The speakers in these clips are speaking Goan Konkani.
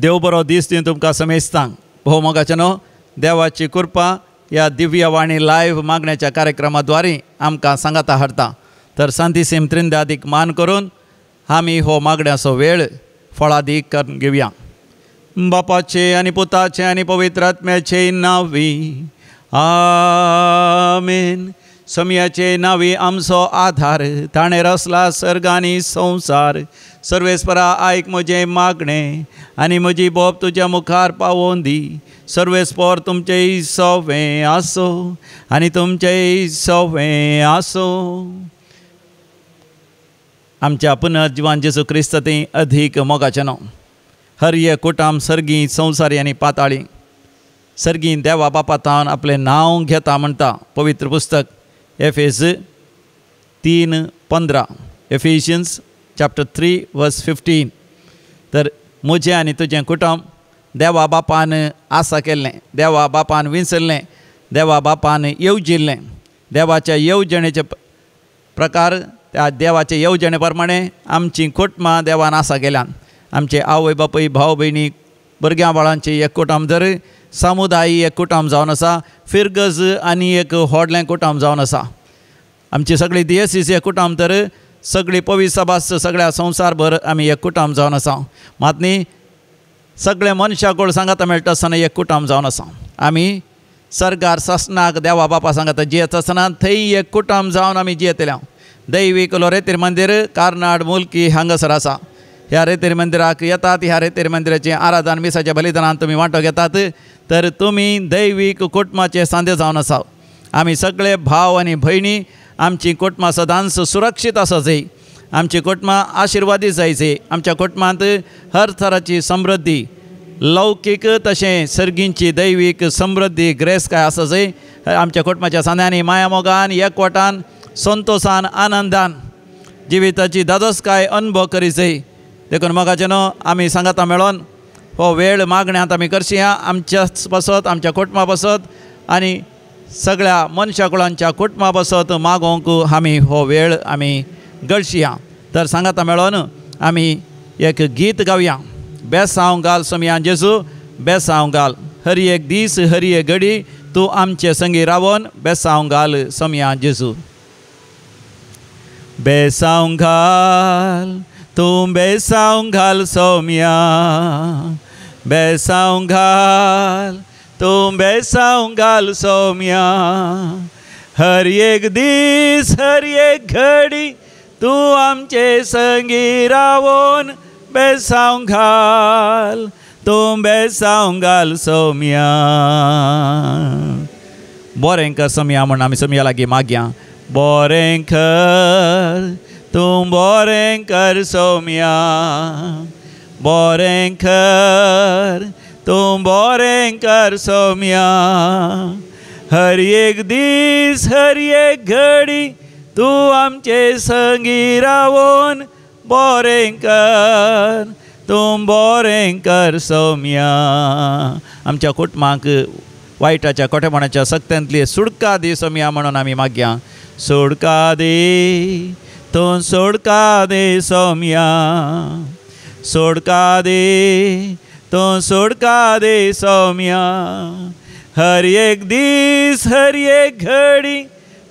देव बरो दीस दिवन तुमकां समेस्तांक. भोव मोगाचें न्हू देवाची कृपा ह्या दिव्यवाणी लायव्ह मागण्याच्या कार्यक्रमा द्वारे आमकां सांगाता हाडटा. तर सांतिसीम त्रिंदादीक मान करून आमी हो मागण्याचो वेळ फळादीक करून घेवया. बापाचे आनी पुताचे आनी पवित्र आत्म्याचे नांवी आमेन. समयाचे नांवी आमचो आधार, ताणें रचला सर्ग आनी संवसार. सर्वेस्परा आयक म्हजें मागणें आनी म्हजी बोब तुज्या मुखार पावोवन दी. सर्वेस्पर तुमचें सवें आसूं आनी तुमचें सवें आसूं. आमच्या पुनर्जिवान जेजू क्रिस्त ती अधीक मोगाचें न्हू हर एक कुटाम सर्गी संवसारी आनी पाताळी सर्गी देवा बापा तावन आपलें नांव घेता म्हणटा पवित्र पुस्तक एफेज 3:15, एफेशियन्स चॅप्टर 3 वर्स 15. तर म्हजें आनी तुजें कुटुंब देवा बापान आसा केल्लें, देवा बापान विंचल्लें, देवा बापान येवजिल्लें. देवाच्या येवजणेचे प्रकार त्या देवाचे येवजणे प्रमाणे आमची कुटुंबां देवान आसा केल्यान. आमचे आवय बापूय भाव भयणी भुरग्यां बाळांची एक कुटुंब जर समुदाय एक कुटुंब जावन आसा, फिरगज आनी एक व्हडलें कुटुंब जावन आसा. आमची सगळी दियसीस एक कुटुंब तर सगळी पवित्र सभास सगळ्या संवसारभर आमी एक कुटुंब जावन आसा. मात न्ही सगळे मनशाकोळ सांगाता मेळटा आसतना एक कुटुंब जावन आसा. आमी सरकार सासणाक देवा बापा सांगाता जियेत आसतना थंय एक कुटुंब जावन आमी जियेतले. दैवीक लोरेतीर मंदीर कार्नाड मुल्की हांगासर आसा. ह्या रेतीर मंदिराक येतात, ह्या रेतीर मंदिराचें आराधन मिसाच्या बलिदानान तुमी वांटो घेतात तर तुमी दैवीक कुटुंबाचे सांदे जावन आसा. आमी सगळे भाव आनी भयणी आमची कुटुंबां सदांच सुरक्षीत आसा जाय, आमची कुटुंबां आशिर्वादी जाय जाय. आमच्या कुटुंबांत हर थराची समृद्धी लौकीक तशें सर्गींची दैवीक समृद्धी ग्रेस काय आसा जाय. आमच्या कुटुंबाच्या सांद्यांनी मायामोगान एकवटान संतोषान आनंदान जिविताची दादोसकाय अनुभव करी जाय. देखून मोगाचें न्हू आमी सांगाता मेळोन हो वेळ मागण्यांत आमी करशी आमच्याच पासत, आमच्या कुटुंबा पासत आनी सगळ्या मनशाकुळांच्या कुटुंबा पासत मागोवंक आमी हो वेळ आमी गळशिया. तर सांगाता मेळोन आमी एक गीत गावया. बेसांव घाल सोमया जेजू बेसांव घाल, हर एक दीस हर एक घडी तूं आमचे संगी रावन बेसांव घाल सोमया जेजू. बेसांव घाल तूं बेसांव घाल सोमया, बेसांव घाल तूं बेसांव घाल सोमया. हर एक दीस हर एक घडी तूं आमचे संगी रावन बेसांव घाल तूं बेसांव घाल सोमया. बरें कर सोमया म्हूण आमी सोमया लागीं मागया. बरें कर तूं बरें कर सोमया, बरें कर तूं बरें कर सोमया. हर एक दीस हर एक घडी तूं आमचे संगी रावन बरें कर तूं बरें कर सोमया. आमच्या कुटुंबाक वायटाच्या कोटेपणाच्या सक्त्यांतली सुडका दी सोमया म्हणून आमी मागया. सुडका दी तूं सोडका दे सोमया, सोडका दे तूं सोडका दे सोमया. हर एक दीस हर एक घडी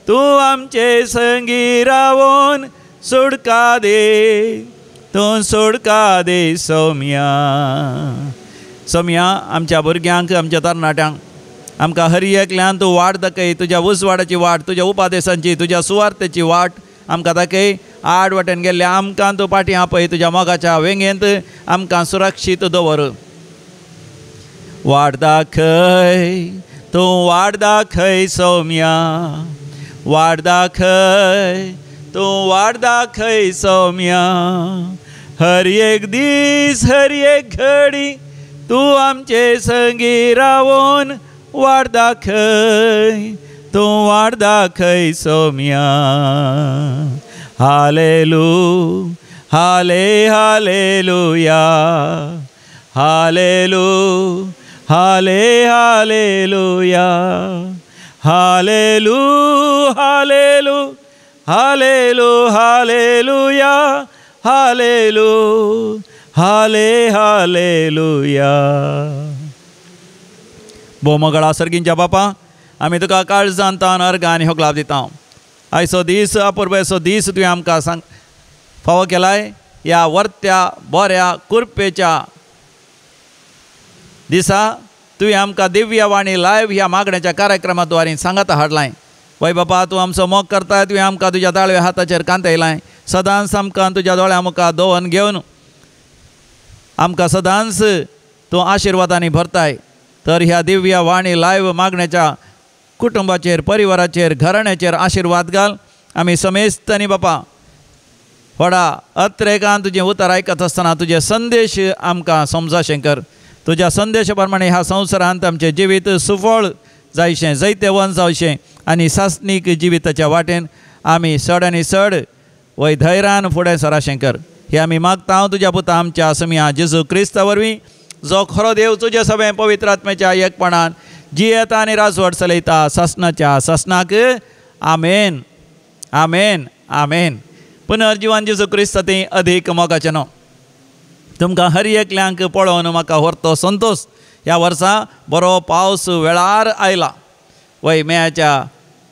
तूं आमचे संगी रावन सोडका दे तूं सोडका दे सोमया. सोमया आमच्या भुरग्यांक आमच्या तरणाट्यांक आमकां हर एकल्यान तूं वाट दाखय, तुज्या उजवाडाची वाट, तुज्या उपादेसांची, तुज्या सुवार्थेची वाट आमकां दाखय. आड वाटेन गेल्ले आमकां तूं पाटी आपय, तुज्या मोगाच्या वेंगेंत आमकां सुरक्षीत दवर. वाट दाखय तूं वाट दाखय सोमया, वाट दाखय तूं वाट दाखय सोमया. हर एक दीस हर एक घडी तूं आमचे संगी रावन वाट दाखय तूं वाट दाखय सोमया. हालेलू हाले हालेलुया, हालेलू हाले हालेलुया, हालेलू हालेलू हालेलू हालेलुया, हालेलू हाले हालेलुया. भोव सर्गींच्या बापा, आमी तुका काळजान तावन अर्गां आनी होगलाप दिता. आयचो दीस अपुरबायेचो दीस तुवें आमकां सांग फावो केलाय. ह्या वर्त्या बऱ्या कुरपेच्या दिसा तुवें आमकां दिव्यवाणी लायव्ह ह्या मागण्याच्या कार्यक्रमा द्वारे सांगाता हाडलाय. वय बापा, तूं आमचो मोग करताय, तुवें आमकां तुज्या दाळव्या हाताचेर कांतयलाय. सदांच आमकां तुज्या दोळ्या मुखार दवरून घेवन आमकां सदांच तूं आशिर्वादांनी भरताय. तर ह्या दिव्यवाणी लायव्ह मागण्याच्या कुटुंबाचेर, परिवाराचेर, घराण्याचेर आशिर्वाद घाल. आमी समेस्तांनी बापा व्हडा अत्रेकान तुजें उतर आयकत आसतना तुजे संदेश आमकां समजाशें कर. तुज्या संदेशा प्रमाणे ह्या संवसारांत आमचें जिवीत सुफळ जायशें, जैतवंत जावचें आनी सासणीक जिविताच्या वाटेन आमी चड आनी चड वय धैर्यान फुडें सराशें कर. हे आमी मागता तुज्या पुता आमच्या समिया जेजू क्रिस्ता वरवीं, जो खरो देव तुजे सगळें पवित्र आत्म्याच्या एकपणान जियेता आनी राजवट चलयता सासणाच्या सासणाक. आमेन, आमेन, आमेन. पुनर्जिवन जेजू क्रिस्त ती अधीक मोगाचें न्हू. तुमकां हर एकल्यांक पळोवन म्हाका व्हरतो संतोश. ह्या वर्सा बरो पावस वेळार आयला. वय मेयाच्या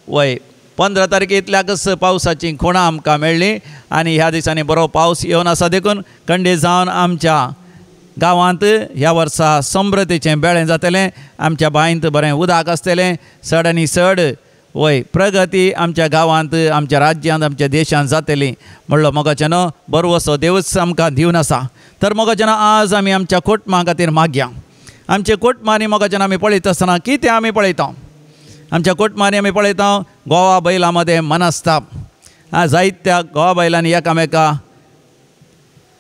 वय 15 तारखे इतल्याकच पावसाची खुणां आमकां मेळ्ळी आनी ह्या दिसांनी बरो पावस येवन आसा. देखून कंडे जावन आमच्या गांवांत ह्या वर्सा समृद्धीचें बेळें जातलें. आमच्या बांयंत बरें उदक आसतलें. चड आनी चड वय प्रगती आमच्या गांवांत, आमच्या राज्यांत, आमच्या देशांत जातली म्हणलो मोगाचें न्हू बरवसो देवच आमकां दिवन आसा. तर मोगाचें न्हू आज आमी आमच्या कुटुंबा खातीर मागया. आमच्या कुटुंबांनी मोगाचें आमी पळयता आसतना कितें आमी पळयता? आमच्या कुटुंबांनी आमी पळयता गोवा बैलां मदें मनस्ताप. जायत्या गोवा बैलांनी एकामेका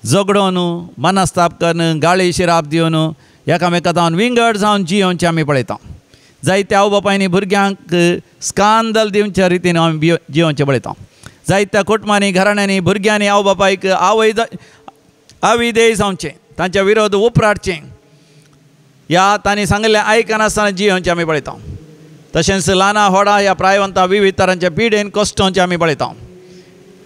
झगडोवन, मनस्ताप करून, गाळी शिराप दिवन एकामेका जावन विंगड जावन जियोवचें आमी पळयता. जायत्या आवय बापायनी भुरग्यांक स्कांदल दिवच्या रितीन आमी जियोवचें पळयता. जायत्या कुटुंबांनी, घराण्यांनी भुरग्यांनी आवय बापायक आवय आविदेय जावचें, तांच्या विरोध उपराटचें, ह्या तांणी सांगिल्लें आयकनासतना जियोवचें आमी पळयता. तशेंच ल्हाना व्हडा ह्या प्रायवंता विविध तरांच्या पिडेन कश्टोवचें आमी पळयता.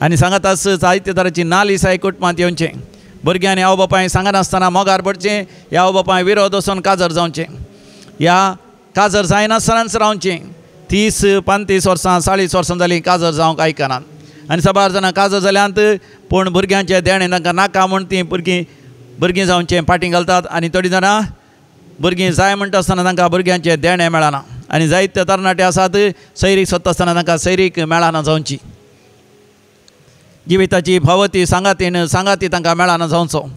आनी सांगताच जायते तरांची नालिसाय कुटुंबांत येवचें. भुरग्यांनी आवय बापाय सांगनासतना मोगार पडचें, ह्या आवय बापाय विरोध वचून काजर जावचें, ह्या काजर जायनासतनाच रावचें. 30 35 वर्सां 40 वर्सां जालीं काजर जावंक आयकनात. आनी साबार जाणां काजर जाल्यांत पूण भुरग्यांचें देणें तांकां नाका म्हूण तीं भुरगीं जावचें पाटीं घालतात. आनी थोडीं जाणां भुरगीं जाय म्हणटा आसतना तांकां भुरग्यांचें देणें मेळना. आनी जायते तरणाटे आसात सैरीक सोदता आसतना तांकां सैरीक मेळना जावची. जिविताची भोवती सांगातीन सांगाती तांकां मेळना जावचो.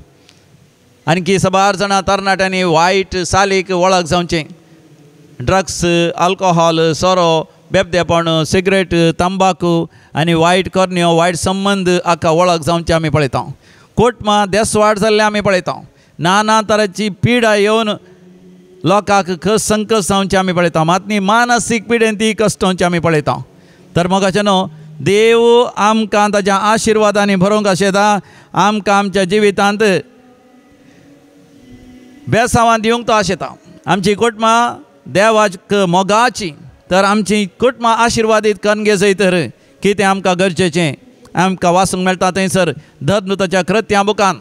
आणखी साबार जाणां तरणाट्यांनी वायट सालीक वळख जावचें. ड्रग्स, अल्कोहोल, सोरो, बेबदेपण, सिगरेट, तंबाकू आनी वायट करण्यो, वायट संबंद हाका वळख जावचें आमी पळयता. कुटुंबां देसवाड जाल्लें आमी पळयता. नाना तरांची पिडा येवन लोकांक कस संकट जावचें आमी पळयता. मात न्ही मानसीक पिडेन ती कश्टोवचें आमी पळयता. तर मोगाचें न्हू देव आमकां ताच्या आशिर्वादांनी भरोवंक आशेता. आमकां आमच्या जिवितांत बेसांवां दिवंक तो आशेता. आमची कुटुंबां देवाक मोगाची, तर आमची कुटुंबां आशिर्वादीत करून घेय तर कितें आमकां गरजेचें आमकां वाचूंक मेळटा थंयसर धर्मदूताच्या कृत्यां बुकान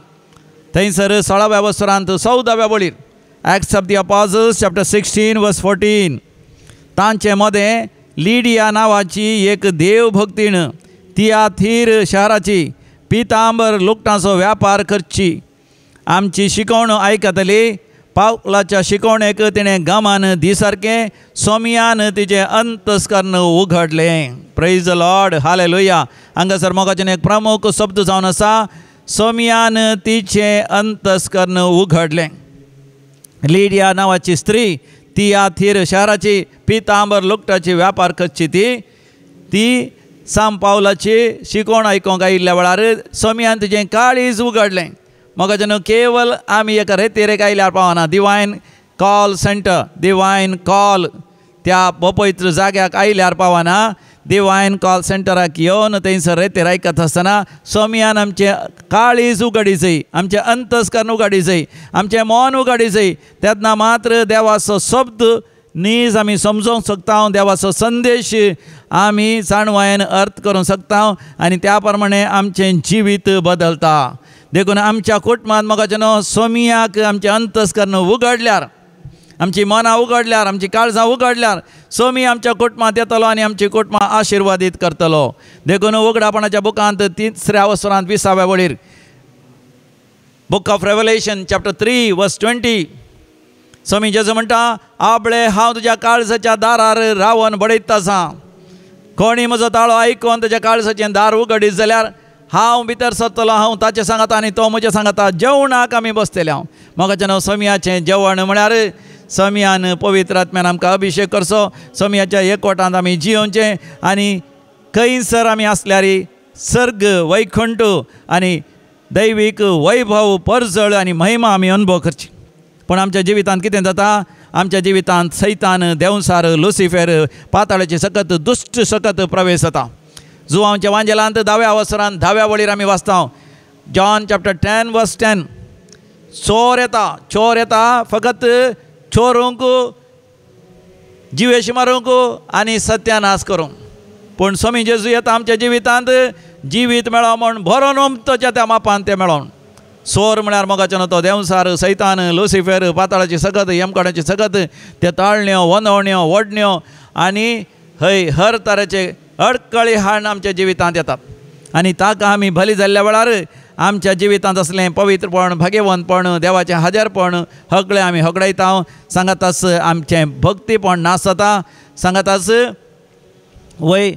थंयसर 16व्या वसरांत 14व्या वळीर Acts of the Apostles chapter 16 verse 14. तांचे मदें लिडिया नांवाची एक देवभक्तीण तियाथीर शहराची पितांबर लुकटांचो व्यापार करची आमची शिकवण आयकतली. पावलाच्या शिकवणेक तिणें गमान दिसारकें सोमियान तिचें अंतस्कर्ण उघडलें. Praise the Lord, hallelujah. हांगासर मोगाचें एक प्रमुख शब्द जावन आसा, सोमियान तिचें अंतस्कर्ण उघडलें. लिडिया नांवाची स्त्री तियाथीर शहराची पितांबर लुकटाची व्यापार करची ती साम पावलाची शिकवण आयकूंक आयिल्ल्या वेळार सोमियान तिचें काळीज उगडलें. मोगाचें न्हू केवल आमी एका रेतेरेक आयल्यार पावना. Divine call centre, divine call त्या पवित्र जाग्याक आयल्यार पावना. डिवायन कॉल सेंटराक येवन थंयसर रेतेर आयकत आसतना सोमियान आमचें काळीज उगडी जाय, आमचें अंतस्कर्ण उगडी जाय, आमचें मन उगडी जाय. तेन्ना मात्र देवाचो शब्द नीज आमी समजोंक शकता, देवाचो संदेश आमी जाणवायेन अर्थ करूंक शकता आनी त्या प्रमाणे आमचें जिवीत बदलता. देखून आमच्या कुटुंबांत मोगाचें न्हू सोमियाक आमचें अंतस्कर्ण उगडल्यार, आमची मनां उगडल्यार, आमची काळजां उगडल्यार सोमी आमच्या कुटुंबांत येतलो आनी आमची कुटुंबां आशिर्वादीत करतलो. देखून उगडापणाच्या बुकांत 3ऱ्या वसरांत 20व्या वळीर, book of Revelation chapter 3 verse 20, Somi जेजू म्हणटा, आबळे हांव तुज्या काळजाच्या दारार रावन बडयत आसा. कोणी म्हजो ताळो आयकून तुज्या काळजाचें दार उगडीत जाल्यार हांव भितर सरतलो, हांव ताचें सांगता आनी तो म्हजें सांगता. जेवणाक आमी बसतले. हांव मोगाचें नांव सोमियाचें जेवण म्हळ्यार सोमियान पवित्र आत्म्यान आमकां अभिशेक करचो. सोमियाच्या एकवटांत आमी जियोवचें आनी खंयसर आमी आसल्यार सर्ग वैकुंठ आनी दैवीक वैभव परजळ आनी महिमा आमी अनुभव करची. पूण आमच्या जिवितांत कितें जाता? आमच्या जिवितांत सैतान, देंवसार, लुसिफेर, पाताळाची सकत दुश्ट सकत प्रवेश जाता. जुवांच्या वांजेलांत 10व्या वसरांत 10व्या वळीर आमी वाचता, जॉन चॅप्टर 10 वर्स 10, चोर येता, चोर येता फकत चोरूंक, जिवेश मारूंक आनी सत्यानाश करूंक. पूण स्वामी जेजू येता आमच्या जिवितांत जिवीत मेळो म्हूण भरोन ओमतोच्या त्या मापान तें मेळोन. चोर म्हळ्यार मोगाचें न्हू तो देंवसार, सैतान, लुसिफेर, पाताळाची सकत, यमकडाची सकत, ते ताळण्यो, वनवण्यो, वडण्यो आनी हय हर तरेचे अडकळी हाडून आमच्या जिवितांत येतात. आनी ताका आमी बली जाल्ल्या वेळार आमच्या जिवितांत आसलें पवित्रपण, भाग्यवंतपण, देवाचें हाजेरपण सगळें आमी होगडायता. सांगाताच आमचें भक्तीपण नाश जाता. सांगाताच वय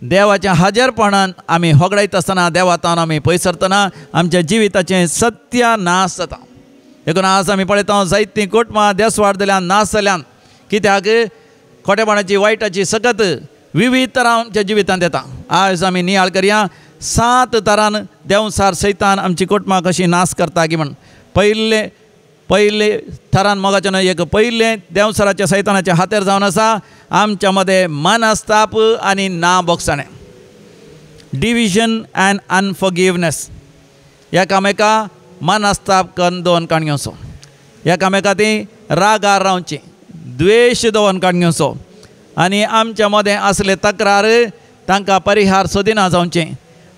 देवाच्या हाजेरपणान आमी होगडायत आसतना देवातान आमी पयस सरतना आमच्या जिविताचें सत्य नाश जाता. देखून आज आमी पळयता जायतीं कुटुंबां देसवाड जाल्यान, नाश जाल्यान. कित्याक? खोटेपणाची, वायटाची सकत विविध तरां आमच्या जिवितांत येता. आज आमी नियाळ करया 7 तरान देंवसार सैतान आमची कुटुंबां कशी नाश करता की म्हण. पयले पयले थरान मोगाचें न्हय एक पयलें देंवसाराच्या सैतानाच्या हातेर जावन आसा आमच्या मदें मनस्ताप आनी ना बोगसाणें, डिविजन अँड अनफॉरगिवनेस. एकामेका मनस्ताप करून दवरून काडून घेवचो, एकामेका ती रागार रावची, द्वेश दवरून काडून घेवचो आनी आमच्या मदें आसले तक्रार तांकां परिहार सोदिना जावचें,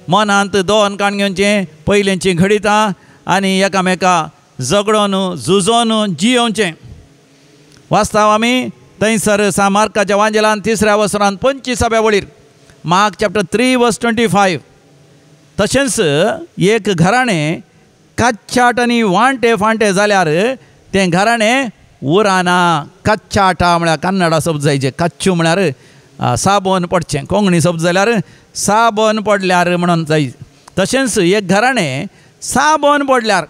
मनांत दवरून काडून घेवचें पयलींची घडितां आनी एकामेका झगडोन झुजोन जियोवचें. वास्तव आमी थंयसर सा मार्काच्या वांजेलान 3ऱ्या वसरान 25व्या वळीर, मार्क चॅप्टर 3 वर्स 25. तशेंच एक घराणें कच्चाट आनी वांटे फांटे जाल्यार तें घराणें उराना. कच्चाटा म्हळ्यार कन्नडा शब्द जायचे, कच्चू म्हळ्यार साबण पडचें, कोंकणी शब्द जाल्यार साबण पडल्यार म्हणून जाय. तशेंच एक घराणें साबण पडल्यार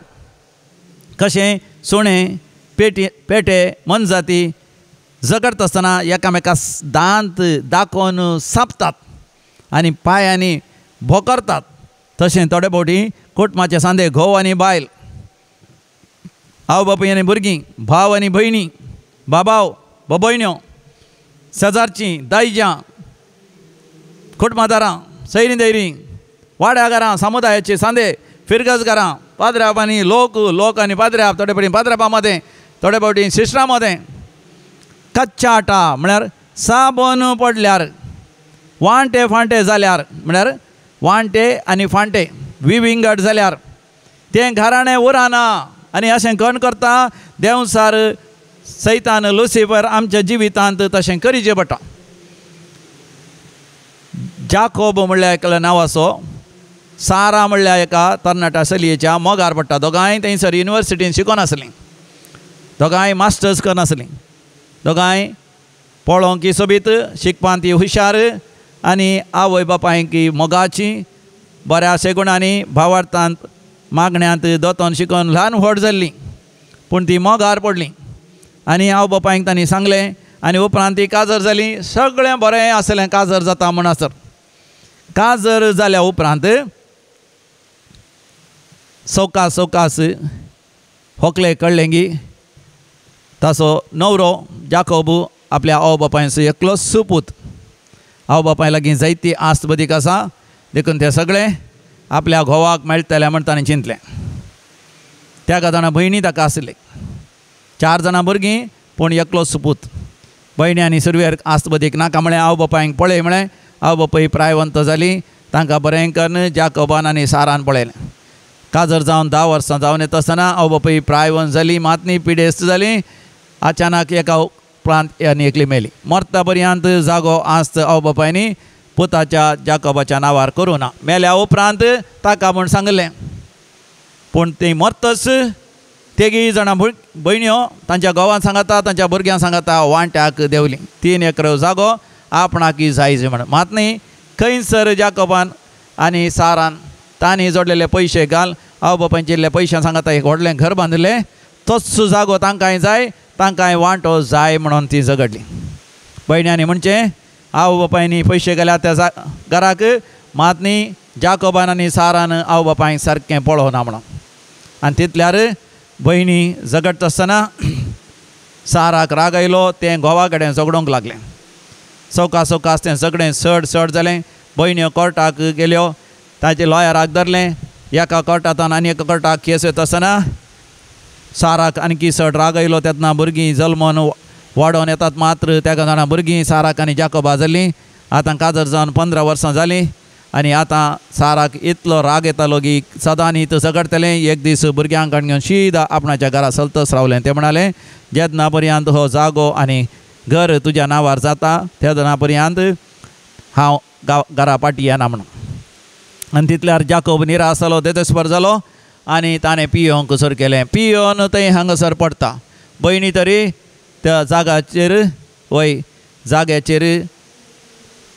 कशें सुणें, पेटी पेटे, मनजाती झगडटा आसतना एकामेका दांत दाखोवन सापतात आनी पांयांनी भोकरतात. तशें थोडे फावटी कुटुंबाचे सांदे घोव आनी बायल, आवय बापूय आनी भुरगीं, भाव आनी भयणी, बाबाव बाबयण्यो, शेजारचीं, दायज्यां, कुटुंबादारां, सैरीं दैरीं, वाड्याघरां, समुदायाचे सांदे, फिरगजघरां, पाद्र्याप आनी लोक, लोक आनी पाद्र्याप, थोडे फावटी पाद्र्यापा मदें, थोडे फावटी सिस्टरां मदें. कच्चाटा म्हळ्यार साबण पडल्यार, वांटे फांटे जाल्यार म्हळ्यार वांटे आनी फांटे विविंगड जाल्यार तें घराणें उराना. आनी अशें कोण करता? देंवसार, सैतान, लुसिफर आमच्या जिवितांत तशें करीचें पडटा. जाकोब म्हणल्यार एकल्या नांवाचो सारा म्हणल्यार एका तरणाट्या चलयेच्या मोगार पडटा. दोगांय थंयसर युनिवर्सिटीन शिकोन आसलीं, दोगांय मास्टर्स करनासलीं, दोगांय पळोवंक सोबीत, शिकपांत ती हुशार आनी आवय बापायंक मोगाची, बऱ्या शेगुणांनी भावार्थांत मागण्यांत दोतोन शिकोन ल्हान व्हड जाल्लीं. पूण ती मोगार पडलीं आनी आवय बापायंक तांणी सांगलें आनी उपरांत ती काजर जाली. सगळें बरें आसलें काजर जाता म्हणसर. काजर जाल्या उपरांत सवकास सवकास होकले कळ्ळें की ताचो न्हवरो जाकोब आपल्या आवय बापायचो एकलो सुपूत. आवय बापाय लागीं जायती आस्त बदीक आसा, देखून ते सगळे आपल्या घोवाक मेळटले म्हण ताणें चिंतलें. त्या जाणां भयणी ताका आसली, 4 जाणां भुरगीं, पूण एकलो सुपूत. भयणी आनी सुरवेर आस्त बदीक नाका म्हळें, आवय बापायक पळय म्हळें. आवय बापूय प्रायवंत जाली, तांकां बरें करून जाकोबान आनी सारान पळयलें. काजर जावन 10 वर्सां जावन येता आसतना आवय बापूय प्रायवन जाली, मातनी पिडेस्त जाली. अचानक एका उपरांत आनी एकली मेली. मरता पर्यंत जागो आस्त आवय बापायनी पुताच्या जाकोबाच्या नांवार करूं ना. मेल्या उपरांत ताका म्हूण सांगलें, पूण ती मरतच तेगी जाणां भयण्यो तांच्या घोवान सांगाता तांच्या भुरग्यां सांगाता वांट्याक देंवली. 3 एकर जागो आपणाक जाय म्हण. मात न्ही खंयसर जाकोबान आनी सारान तांणी जोडलेले पयशे घाल आवय बापायन इल्ले पयशां सांगाता एक व्हडलें घर बांदिल्लें, तोच जागो तांकांय जाय, तांकांय वांटो जाय म्हणून ती झगडली. भयण्यांनी म्हणचें आवय बापायनी पयशे घाल्या त्या घराक, मात न्ही जाकोबान आनी सारान आवय बापायक सारकें पळोवना म्हणून. आनी तितल्यार भयणी झगडटा आसतना साराक राग आयलो, तें घोवा कडेन झगडूंक लागलें. सवकास सवकास तें झगडें चड चड जालें. भयण्यो कोर्टाक गेल्यो, ताचे लॉयराक धरलें. एका कोर्टांतल्यान आनी एका कोर्टाक केस येता आसतना साराक आणकी चड राग आयलो. तेन्ना भुरगीं जल्मोन वाडोवन येतात मात्र तेका जाणां भुरगीं साराक आनी जाकोबा जालीं. आतां काजर जावन 15 वर्सां जालीं आनी आतां साराक इतलो राग येतालो की सदांनी तो झगडटलें. एक दीस भुरग्यांक घेवन शीदा आपणाच्या घरा चलतच रावलें. तें म्हणालें, जेन्ना पर्यंत हो जागो आनी घर तुज्या नांवार जाता तेन्ना पर्यंत हांव घरा पाटी येना म्हणून. आनी तितल्यार जाकोब निराश जालो, देदेस्पर जालो आनी ताणें पियोवंक सुरू केलें. पियोवन थंय हांगासर पडटा. भयणी तरी त्या जाग्याचेर वय जाग्याचेर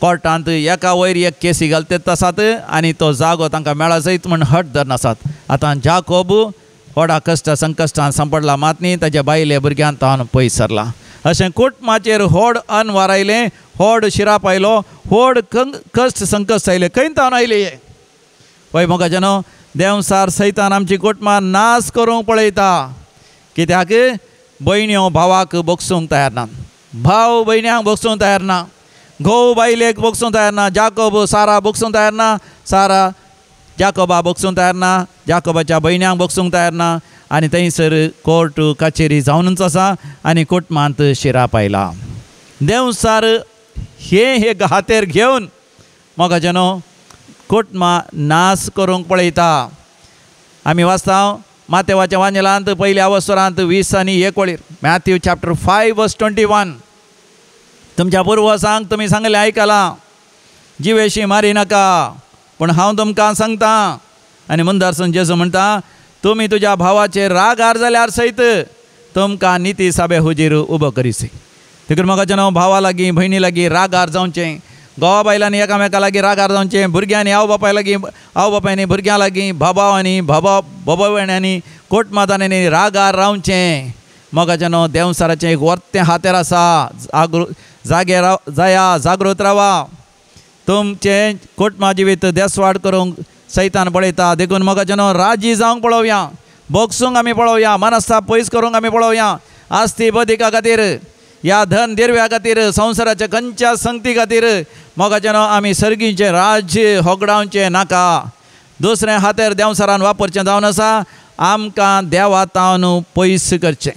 कोर्टांत एका वयर एक केसी घालतात आसात आनी तो जागो तांकां मेळा जायत म्हूण हट धरनासात. आतां जाकोब व्हडा कश्ट संकश्टान सांपडला, मात न्ही ताच्या बायले भुरग्यान तावन पयस सरला. अशें कुटुंबाचेर व्हड अनवार आयलें, व्हड शिराप आयलो, व्हड कश्ट संकश्ट आयले. खंय तावन आयले हे? वय मोगाच्यानो, देंवसार सैतान आमची कुटुंबां नाश करूंक पळयता. कित्याक भयण्यो भावाक भोगसूंक तयार ना, भाव भयण्यांक भोगसूंक तयार ना, घोव बायलेक भोगसूंक तयार ना, जाकोब सारा भोगसूंक तयार ना, सारा जाकोबा भोगसूंक तयार ना, जाकोबाच्या भयण्यांक भोगसूंक तयार ना. आनी थंयसर कोर्ट कचेरी जावनूच आसा आनी कुटुंबांत शिराप आयला. देंवसार हे हातेर घेवन मोगाच्यानो कुटुंबां नाश करूंक पळयता. आमी वाचता मातेवाच्या वांजेलांत पयल्या अवसरांत 20 आनी 1 वळीर, मॅथ्यू चॅप्टर 5 वर्स 21. तुमच्या पुर्वजांक तुमी सांगलें आयकलां, जिवेशी मारी नाका, पूण हांव तुमकां सांगता. आनी मुंदारसून जेजू म्हणटा, तुमी तुज्या भावाचेर रागार जाल्यार सयत तुमकां निती साबे हुजीर उबो करीसी. देखून म्हाका न्हू भावा लागीं भयणी लागीं रागार जावचें, घोवा बायलांनी एकामेका लागीं रागार जावचें, भुरग्यांनी आवय बापाय लागीं, आवय बापायनी भुरग्यां लागीं, भावांनी भावा भोवण्यांनी कोटमातांनी रागार रावचें. मोगाचें न्हू देंवसाराचें एक वर्तें हातेर आसा. जागे राव जाया, जागृत रावा. तुमचें कुटुंबा जिवीत देसवाड करूंक सैतान पळयता. देखून मोगाचें न्हू राजी जावंक पळोवया, भोगसूंक आमी पळोवया, मनस्ताप पयस करूंक आमी पळोवया. आस्ती बदिका खातीर, ह्या धन दिरव्या खातीर, संवसाराच्या खंयच्या संगती खातीर मोगाचें न्हू आमी सर्गीचें राज्य होगडावचें नाका. दुसरें हातेर देंवसारान वापरचें जावन आसा आमकां देवातावन पयस करचें.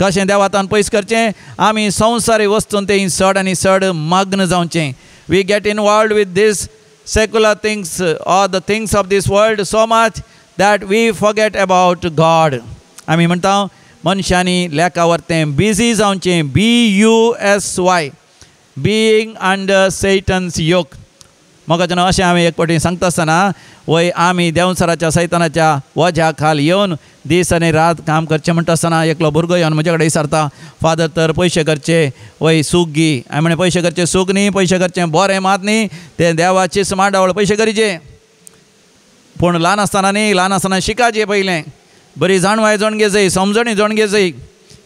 कशें देवातावन पयस करचें? आमी संवसारी वस्तून तें चड आनी चड मग्न जावचें. We get involved with this secular things or the things of this world so much that we forget about God. आमी म्हणटा मनशांनी लेखा वरतें बिजी जावचें. BUSY, being under Satan's yoke. म्हाका जेन्ना अशें हांवें एक फावटी सांगता आसतना वय आमी देंवसराच्या सैतानाच्या वज्या खाल येवन दीस आनी रात काम करचें म्हणटा आसतना एकलो भुरगो येवन म्हजे कडेन विचारता, फादर तर पयशे करचे वय सूख गी. हांवें म्हणलें पयशे करचे सूख न्ही, पयशे करचें बरें मात न्ही, तें देवाचीच मांडावळ, पयशे करचे. पूण ल्हान आसतना न्ही, ल्हान आसतना शिकाचें पयलें, बरी जाणवाय जाण घेजय, समजणी जाण घेजय,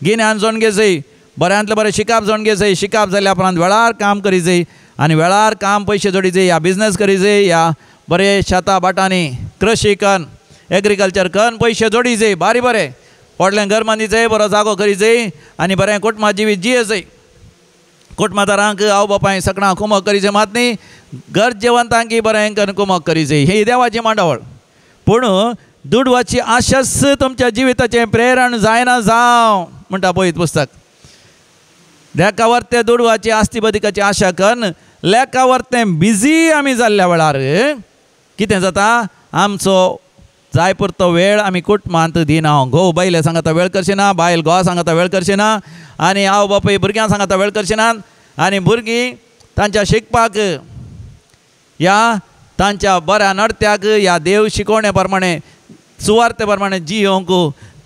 गिन्यान जाण घेजय, बऱ्यांतलें बरें शिकाप जाण घेजय. शिकाप जाल्या उपरांत वेळार काम करीजय आनी वेळार काम पयशे जोडीजय, या बिजनेस करीजय, या बरें शेतां भाटांनी कृशी कन एग्रीकल्चर कन पयशे जोडीजय, बारी बरें व्हडलें घर बांदीजय, बरो जागो करीजय आनी बरें कुटुंबा जिवीत जियेजय. कुटुंबादारांक आवय बापाय सकणां कुमक करीजय मात न्ही, गरजेवंतांकी बरें करून कुमक करीजय. ही देवाची मांडावळ. पूण दुडवाची आशाच तुमच्या जिविताचें प्रेरण जायना जावं म्हणटा पळयत पुस्तक. लेखावर ते दुडवाची आस्ती बदिकाची आशा करून लेखावर तें बिजी आमी जाल्ल्या वेळार कितें जाता, आमचो जाय पुरतो वेळ आमी कुटुंबांत दिना. घोव बायले सांगता वेळ करशिना, बायल घोवा सांगता वेळ करशिना, आनी आवय बापूय भुरग्यां सांगता वेळ करशिनात, आनी भुरगीं तांच्या शिकपाक या तांच्या बऱ्या नडत्याक या देव शिकोवणे प्रमाणे सुवार्ते प्रमाणे जियोंक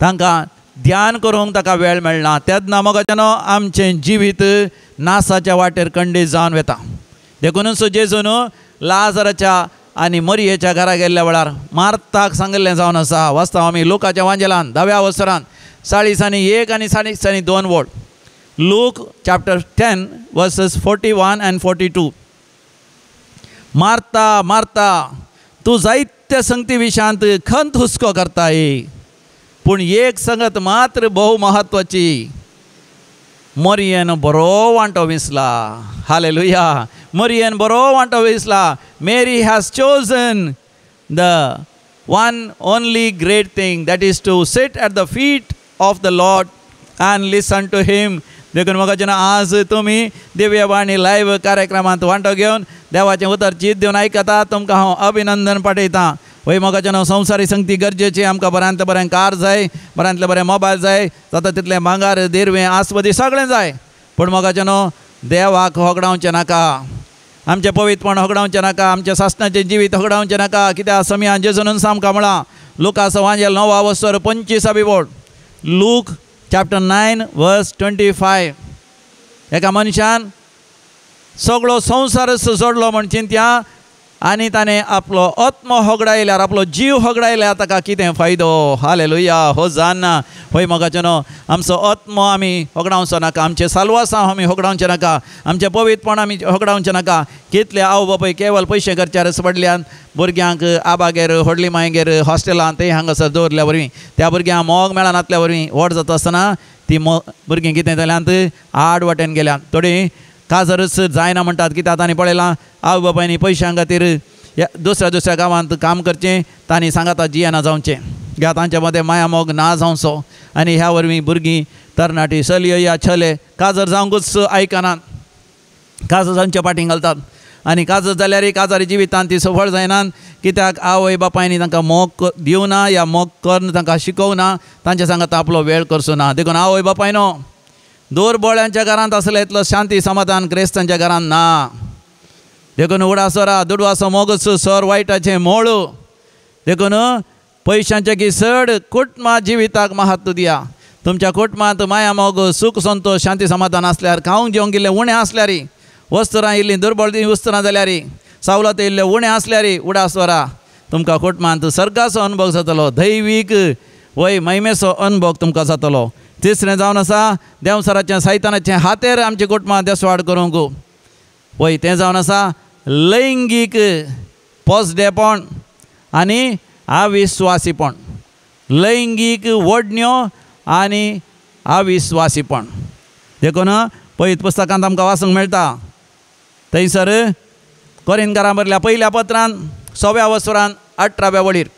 तांकां ध्यान करूंक ताका वेळ मेळना. तेन्ना मोगाच्यानो आमचें जिवीत नासाच्या वाटेर कंडीत जावन वता. देखूनच जेजून लाजराच्या आनी मरियेच्या घरा गेल्ल्या वेळार मार्ताक सांगिल्लें जावन आसा. वास्तव आमी लुकाच्या वांजेलान 10व्या वसरान 40:1 आनी 40:2 वोळ. Luke chapter 10 verses 41 and 42. Martha Martha तूं जायते संगती विशयांत खंत हुस्को करताय, पूण एक संगत मात्र भोव म्हत्वाची, मरियेन बरो वांटो विसला. हालेलुया. मरियेन बरो वांटो विसला. Mary has chosen the one only great thing, that is to sit at the feet of the Lord and listen to him. देखून म्हाका जेन्ना आज तुमी दिव्यवाणी लायव्ह कार्यक्रमांत वांटो घेवन देवाचें उतर चीत दिवन आयकता, तुमकां हांव अभिनंदन पाठयतां. वय मोगाच्यानो संवसारी संगती गरजेची. आमकां बऱ्यांतलें बरें कार जाय, बऱ्यांतलें बरें मोबायल जाय, जाता तितलें भांगार देरवें आसपदी सगळें जाय, पूण मोगाच्यानो देवाक होगडावचें नाका, आमचें पवित्रपण होगडावचें नाका, आमचें सासणाचें जिवीत होगडावचें नाका. कित्याक समयान जेजून आमकां म्हळां लुकास वांजेल 9 वस्तर 25 बोर्ड, लूक चॅप्टर 9 वर्स 25. एका मनशान सगळो संवसारच जोडलो म्हण चिंत्या आनी ताणें आपलो आत्मो होगडायल्यार, आपलो जीव होगडायल्यार ताका कितें फायदो? हालेलुया. हो जाणना. हय मोगाच्यानो आमचो आत्मो आमी होगडावचो नाका, आमचें साल्वासांव आमी होगडावचें नाका, आमचें पवित्रपण आमी होगडावचें नाका. कितले आवय बापूय केवल पयशे खर्चारच पडल्यान भुरग्यांक आबागेर व्हडली मायगेर हॉस्टेलांत ते हांगासर दवरल्या वरवीं त्या भुरग्यांक मोग मेळनातल्या वरवीं व्हड जाता आसतना ती भुरगीं कितें जाल्यांत आड वाटेन गेल्यात. थोडीं काजरच जायना म्हणटात, कित्याक तांणी पळयलां आवय बापायनी पयशां खातीर दुसऱ्या दुसऱ्या गांवांत काम करचें, तांणी सांगाता जियेना जावचें, ह्या तांच्या मदें माया मोग ना जावचो. आनी ह्या वरवीं भुरगीं तरणाटी चलयो या चले काजर जावंकूच आयकनात, काजर जावचे फाटीं घालतात. आनी काजर जाल्यार काजारी जिवितांत ती सफळ जायनात, कित्याक आवय बापायनी तांकां मोग दिवना या मोग करून तांकां शिकोवना, तांच्या सांगाता आपलो वेळ करचो ना. देखून आवय बापायनो दुर्बळ्यांच्या घरांत आसले इतलो शांती समाधान क्रिस्तांच्या घरांत ना. देखून उडासोरा दुडवासो मोगच सर वायटाचें मोळ. देखून पयशांचें की चड कुटुंबा जिविताक महत्व दिया. तुमच्या कुटुंबांत माया मोग सूख संतोष शांती समाधान आसल्यार, खावंक जेवंक इल्लें उणें आसल्यार, वस्तुरां इल्लीं दुर्बळ वस्तुरां जाल्यार, सावलत इल्लें उणें आसल्यार, उडासोरा तुमकां कुटुंबांत सर्गाचो अनुभव जातलो, दैवीक वय महिमेचो अनुभव तुमकां जातलो. तिसरें जावन आसा देंवसराचें सैतानाचें हातेर आमच्या कुटुंबांत देसवाड करूंक. वय तें जावन आसा लैंगीक पोसडेपण आनी अविस्वासीपण, लैंगीक ओडण्यो आनी अविस्वासीपण. देखून पयत पुस्तकांत आमकां वाचूंक मेळटा थंयसर कोरिंथकारां बरयल्या पयल्या पत्रान 6व्या वसरान 18व्या वळीर,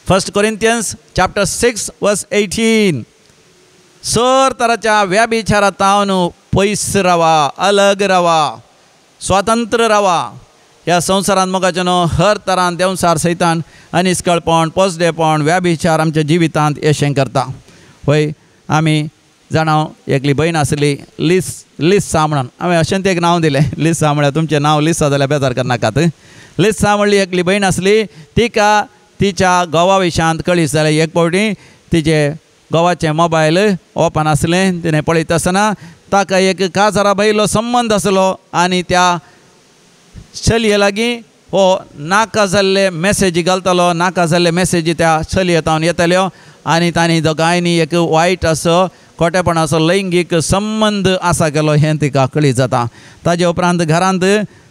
1 Corinthians chapter 6 verse 18. Sir तराच्या व्याभिचारा तावन पयस रावा, अलग रावा, स्वतंत्र रावा. ह्या संवसारांत मोगाच्यानो हर तरान देंवसार सैतान अनिस्कळपण पोसडेपण व्याभिचार आमच्या जिवितांत येशें करता. वय आमी जाणा एकली भयण आसली लिस्सा म्हणून, हांवें अशें एक नांव दिलें लिस्सा म्हळ्यार तुमचें नांव लिस्सा जाल्यार बेजार करनाकात. लिस्सा म्हणली एकली भयण आसली, तिका तिच्या घोवा विशयांत कळीस जालें. एक फावटी तिचे घोवाचें मोबायल ओपन आसलें, तिणें पळयता आसतना ताका एक काजारा बायलो संबंद आसलो आनी त्या चलये लागीं हो नाका जाल्ले मॅसेजी घालतालो, नाका जाल्ले मॅसेजी त्या चलये तावन येताल्यो आनी तांणी दोगांयनी एक वायट असो खोटेपणाचो लैंगीक संबंद आसा केलो हें तिका कळीत जाता. ताजे उपरांत घरांत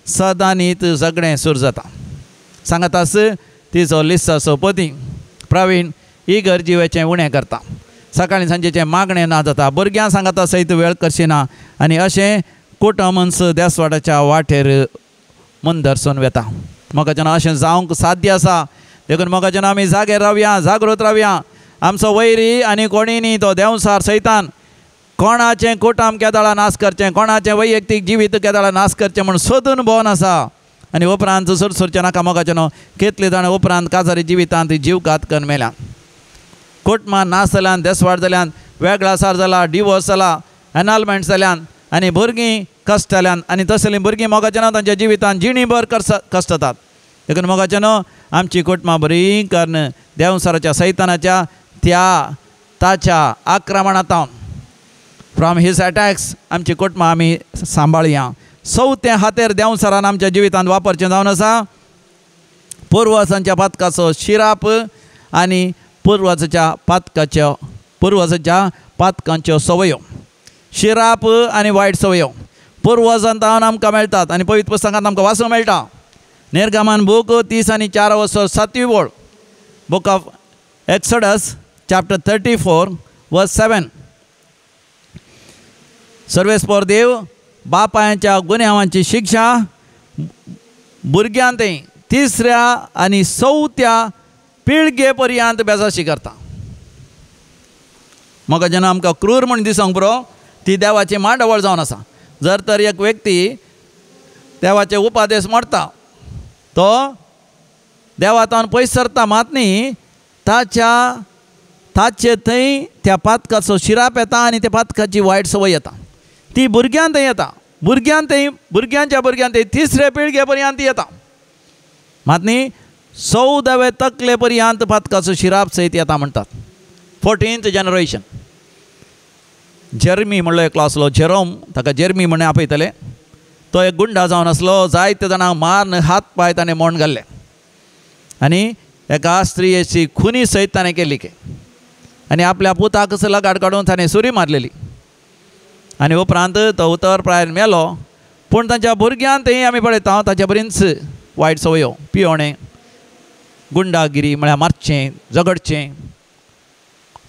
सदांनीत झगडें सुरू जाता. सांगतास तिचो लिस्साचो पती प्रवीण ही गरजेचें उणें करता, सकाळीं सांजेचें मागणें ना जाता, भुरग्यां सांगता सयत वेळ करशिना आनी अशें कुटुंब देसवाडाच्या वाटेर मुंदरसून वता. मोगाच्यान अशें जावंक साध्य आसा. देखून मोगाच्यान आमी जागे रावया, जागृत रावया. आमचो वैरी आनी कोणी न्ही तो देंवसार सैतान कोणाचें कुटुंब केदाळा नाश करचें, कोणाचें वैयक्तीक जिवीत केदाळा नाश करचें म्हूण सोदून भोवन आसा. आनी उपरांत सुरसुरचें नाका मोगाचें न्हू. कितले जाणां उपरांत काजारी जिवितांत जीव घात करून मेल्यान. कुटुंबां नाश जाल्यान, देसवाड जाल्यान, वेगळासार जाला, डिवोर्स जाला, एनॉलमेंट जाल्यान आनी भुरगीं कश्ट जाल्यान. आनी तसलीं भुरगीं मोगाचें न्हू तांच्या जिवितांत जिणीभर कश्ट जातात. देखून मोगाचें न्हू आमची कुटुंबां बरीं करून देंवचाराच्या सैतानाच्या त्या ताच्या आक्रमणांत फ्रॉम his attacks आमची कुटुंबां आमी सांबाळया. चवथें हातेर देंवचारान आमच्या जिवितांत वापरचें जावन आसा पुर्वजांच्या पातकाचो शिराप आनी पुर्वजाच्या पातकांच्यो संवयो. शिराप आनी वायट संवयो पुर्वजांतावन आमकां मेळटात आनी पवित्र पुस्तकांत आमकां वाचूंक मेळटा. निर्गमन बूक 34 वर्स 7वी ओळ, book of Exodus chapter 34 verse 7. सर्वेस्पोर देव बापायांच्या गुन्यांवांची शिक्षा भुरग्यांत 3ऱ्या आनी 4थ्या पिळगे पर्यंत बेजाशी करता. म्हाका जेन्ना आमकां क्रूर म्हूण दिसोंक पुरो ती देवाची मांडावळ जावन आसा. जर तर एक व्यक्ती देवाचे उपादेश मोडटा तो देवातावन पयस सरता मात न्ही, ताचे थंय त्या पातकाचो शिराप येता आनी त्या पातकाची वायट संवय येता. ती भुरग्यां थंय येता, भुरग्यां थंय, भुरग्यांच्या भुरग्यां थंय 3रे पिळगे पर्यंत येता. मात न्ही 14वे तकले पर्यंत पातकाचो शिराप सयत येता म्हणटात. 14th generation. Jeremy म्हणलो एकलो आसलो, जेरोम, ताका जेर्मी म्हण आपयतले. तो एक गुंडा जावन आसलो, जायते जाणांक मारून हात पांय ताणें मोड घाल्ले आनी एका स्त्रियेची खुनी सयत ताणें केली के आनी आपल्या पुताक लगाड काडून ताणें सुरी मारलेली आनी उपरांत तो उतर प्रायन मेलो. पूण तांच्या भुरग्यान थंय आमी पळयता ताच्या बरीच वायट संवयो, पियोणें, गुंडागिरी म्हळ्यार मारचें, झगडचें,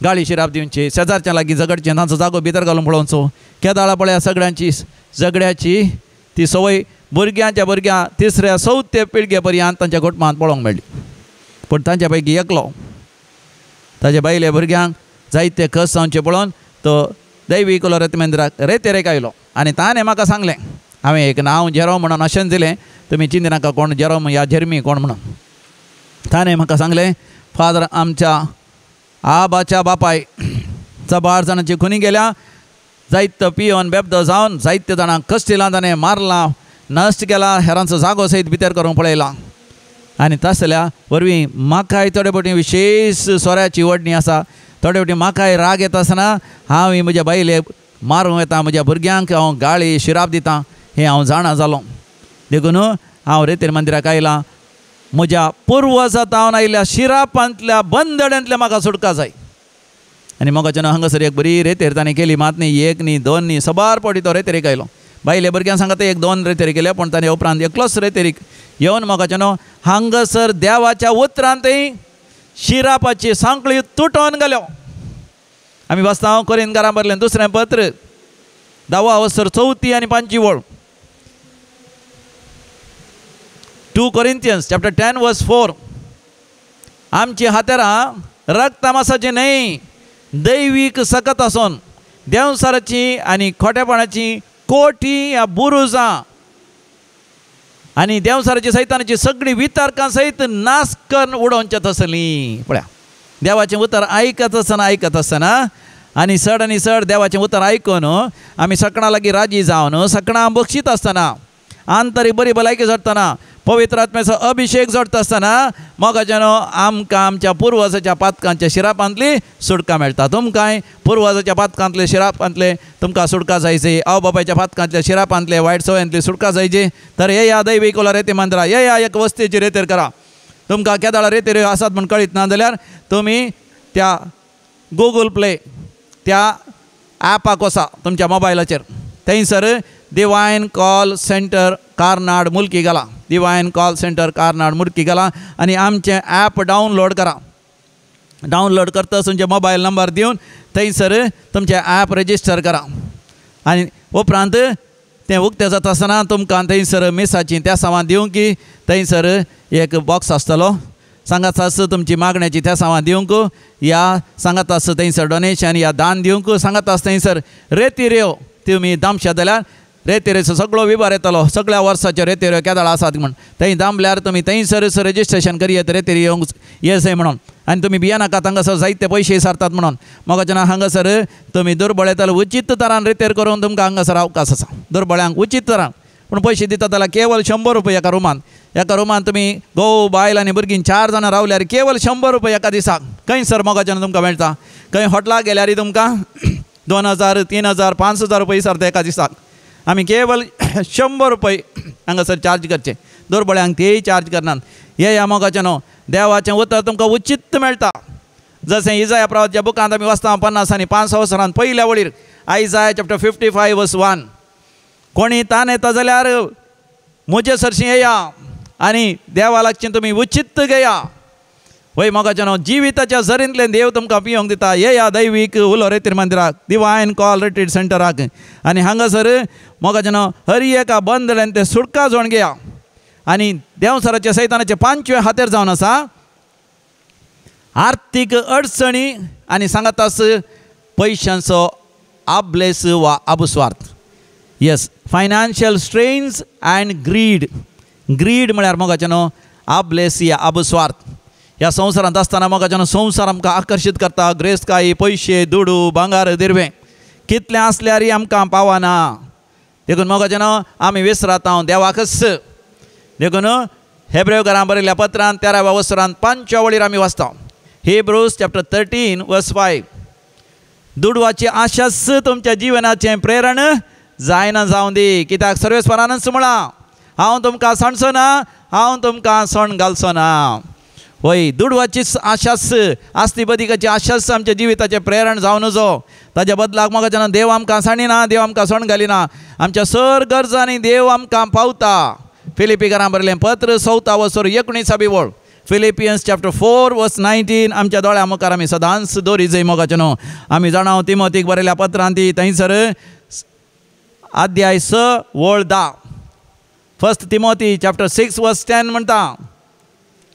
गाळी शिराप दिवचे, शेजारच्या लागीं झगडचें, तांचो जागो भितर घालून पळोवचो. केदाळा पळया सगळ्यांची झगड्याची ती संवय भुरग्यांच्या भुरग्यां 3ऱ्या 4थ्या पिळगे पर्यंत तांच्या कुटुंबांत पळोवंक मेळ्ळी. पूण तांच्या पैकी एकलो ताच्या बायले भुरग्यांक जायते कस जावचें पळोवन तो दैवी कुलोरेत मंदिराक रेतेरेक आयलो आनी ताणें म्हाका सांगलें, हांवें एक नांव जेरोम म्हणून अशेंच दिलें, तुमी चिंती नाका कोण जेरोम या जेर्मी कोण म्हणून. ताणें म्हाका सांगलें, फादर आमच्या आबाच्या बापाय चबार जाणांची खुनी गेल्या, जायतो पियोन बेबदो जावन जायते जाणांक कश्टिलां ताणें मारलां, नश्ट केला, हेरांचो जागो सयत भितर करूंक पळयला आनी तसल्या वरवीं म्हाकाय थोडे फावटी विशेश सोऱ्याची वडणी आसा, थोडे फावटी म्हाकाय राग येता आसतना हांव ही म्हज्या बायलेक मारूंक येता, म्हज्या भुरग्यांक हांव गाळी शिराप दितां, हें हांव जाणा जालो. देखून हांव रेतेर मंदिराक आयलां, म्हज्या पुर्वजातावन आयिल्ल्या शिरापांतल्या बंदड्यांतल्या म्हाका सुटका जाय. आनी मोगाच्यान हांगासर एक बरी रेतेर ताणें केली, मात न्ही एक न्ही दोन न्ही सबार फावटी तो रेतेरीक आयलो. बायले भुरग्यांक सांगता 1 2 रेतेरी केल्या, पूण ताणें उपरांत एकलोच रेतेरीक येवन मोगाच्यान हांगासर देवाच्या उतरांतय शिरापाची सांकळी तुटोवन घाल्यो. आमी वाचता कोरिंथकारां बरलें 2 पत्र 10 वसर 4 आनी 5 वळ, 2 Corinthians chapter 10 verse 4. आमची हातेरां रक्तमासाची न्हय, दैवीक सकत आसून देंवचाराची आनी खोटेपणाची कोटी या बुरुजां आनी देंवचाराची सैतानाची सगळीं वितर्कां सयत नाश करून उडोवचे तसलीं. पळया देवाचें उतर आयकत आसतना आयकत आसतना आनी चड आनी चड देवाचें उतर आयकून आमी सकणां लागीं राजी जावन सकणां बक्षीत आसतना आंतरीक बरी भलायकी जोडटना पवित्र आत्म्याचो अभिशेक जोडटा आसतना मोगाच्यान आमकां आमच्या पुर्वजाच्या पातकांच्या शिरापांतली सुटका मेळटा. तुमकांय पुर्वजाच्या पातकांतले शिरापांतले तुमकां सुटका जायची, आवय बापायच्या पातकांतल्या शिरापांतले वायट संवयांतली सुटका जायची तर येया दैवी कोला रेती मंदिरा, येया एक वस्तीची रेतेर करा. तुमकां केदाळा रेतेर आसात म्हूण कळीत ना जाल्यार तुमी त्या गुगल प्ले त्या ॲपाक वसा तुमच्या मोबायलाचेर, थंयसर divine call centre Karnad Mulki घाला, divine call centre Karnad Mulki घाला आनी आमचें ॲप डावनलोड करा. डावनलोड करतच तुमचे मोबायल नंबर दिवन थंयसर तुमचें ॲप रजिस्टर करा आनी उपरांत तें उक्तें जाता आसतना तुमकां थंयसर मिसाची त्या सामान दिवंक की थंयसर एक बॉक्स आसतलो, सांगात आस तुमची मागण्याची त्या सामान दिवंक या सांगात आस थंयसर डोनेशन या दान दिवंक, सांगात आस थंयसर रेती रेव तुमी दामशा जाल्यार रेतेरेचो सगळो विभार येतलो, सगळ्या वर्साच्यो रेतेऱ्यो केदाळ आसात म्हण थंय थांबल्यार तुमी थंयसरच रजिस्ट्रेशन करयत रेतेरी येवंक येसय म्हणून. आनी तुमी भियेनाका, हांगासर जायते पयशे सारतात म्हणून. मोगाचें हांगासर तुमी दुर्बळ येतले, उचीत तरान रेतेर करून तुमकां हांगासर अवकाश आसा दुर्बळ्यांक उचीत तरान. पूण पयशे दितात जाल्यार केवल 100 रुपया एका रुमान. एका रुमान तुमी घोव बायल आनी भुरगीं 4 जाणां रावल्यार केवल 100 रुपया एका दिसाक. खंयसर मोगाच्यान तुमकां मेळटा? खंय हॉटेलाक गेल्यार तुमकां 2000, 3000, 5000 रुपया सारता एका दिसाक. आमी केवल 100 रुपये हांगासर चार्ज करचे, दुर्बळ्यांक तेय चार्ज करनात. हे मोगाचें न्हू, देवाचें उतर तुमकां उचीत मेळटा. जशें इजाया प्रवाच्या बुकांत आमी वाचता 50 आनी 5 वसरान पयल्या वळीर, आयजाया चॅप्टर 55 वर्स 1, कोणी ताण येता जाल्यार म्हजे सरशीं येया आनी देवा लागचें तुमी उचीत घेया. वय मोगाचें न्हू, जिविताच्या झरींतल्यान देव तुमकां पिवंक दिता. येया दैवीक उलो रेतीर मंदिराक, डिवायन कॉल रिट्रीट सेंटराक. आनी हांगासर मोगाचें न्हू हर एका बंदल्यान तें सुटका जोण घेया. आनी देंवसराच्या सैतानाचे 5वें हातेर जावन आसा आर्थीक अडचणी आनी सांगातास पयशांचो आबलेस वा आबुस्वार्थ. Yes, financial strains and greed. Greed म्हळ्यार मोगाचें न्हू आबलेस या आबुस्वार्थ. ह्या संवसारांत आसतना मोगाचें न्हू संवसार आमकां आकर्शीत करता. ग्रेस्तकाय, पयशे, दुडू, भांगार, दिरवें कितलें आसल्यारय आमकां पावना. देखून मोगाचें न्हू आमी विसरात देवाकच. देखून हेब्रेव घरां बरयल्ल्या पत्रान 13व्या वसरान 5व्या वळीर आमी वाचता, हिब्रूज चॅप्टर 13 वर्स 5, दुडवाची आशाच तुमच्या जिवनाचें प्रेरण जायना जावं दी, कित्याक सर्वेस्परानच म्हळां हांव तुमकां सांडचो ना, हांव तुमकां सण घालचो ना. वय, दुडवाची आशाच, आस्ती बदिकाची आशाच आमच्या जिविताचें प्रेरण जावं नजो. ताज्या बदलाक मोगाच्यान देव आमकां सांडिना, देव आमकां सण घालिना. आमच्या सर गरजांनी देव आमकां पावता. फिलिपीकरां बरयलें पत्र 4 वसर 19 वळ, फिलिपियन्स चॅप्टर 4 वर्स 19, आमच्या दोळ्या मुखार आमी सदांच दवरी जय मोगाचें न्हू. आमी जाणा तिमोतीक बरयल्या पत्रान ती थंयसर अध्याय 6 वळ 10, फर्स्ट तिमोती चॅप्टर 6 वर्स 10 म्हणटा,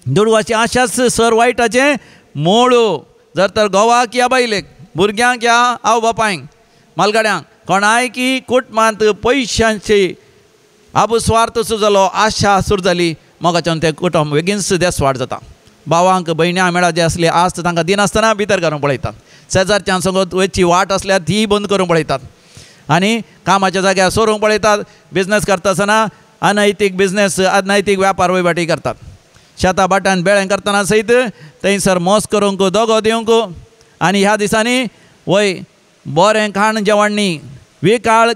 दुडवाची आशाच सर वायटाचें मोळू. जर तर घोवाक या बायलेक, भुरग्यांक या आवय बापायक, मालगाड्यांक, कोणाय की कुटुंबांत पयशांची आबुस्वार्थ सुरू जालो, आशा सुरू जाली, मोगाच्यान तें कुटुंब बेगीनच देसवाड जाता. भावांक भयण्यांक मेळा जे आसली आस्त तांकां दिनासतना भितर घालून पळयतात. शेजारच्यान संगत वयची वाट आसल्यार ती बंद करूंक पळयतात आनी कामाच्या जाग्यार सोरूंक पळयतात. बिजनेस करता आसतना अनैतीक बिजनेस, अनैतीक व्यापार वयवाटी करतात. शेतां भाटान बेळें करतना सयत थंयसर मोस करूंक, दोगो दिवंक. आनी ह्या दिसांनी वय बरें खाण जेवण न्ही, विकाळ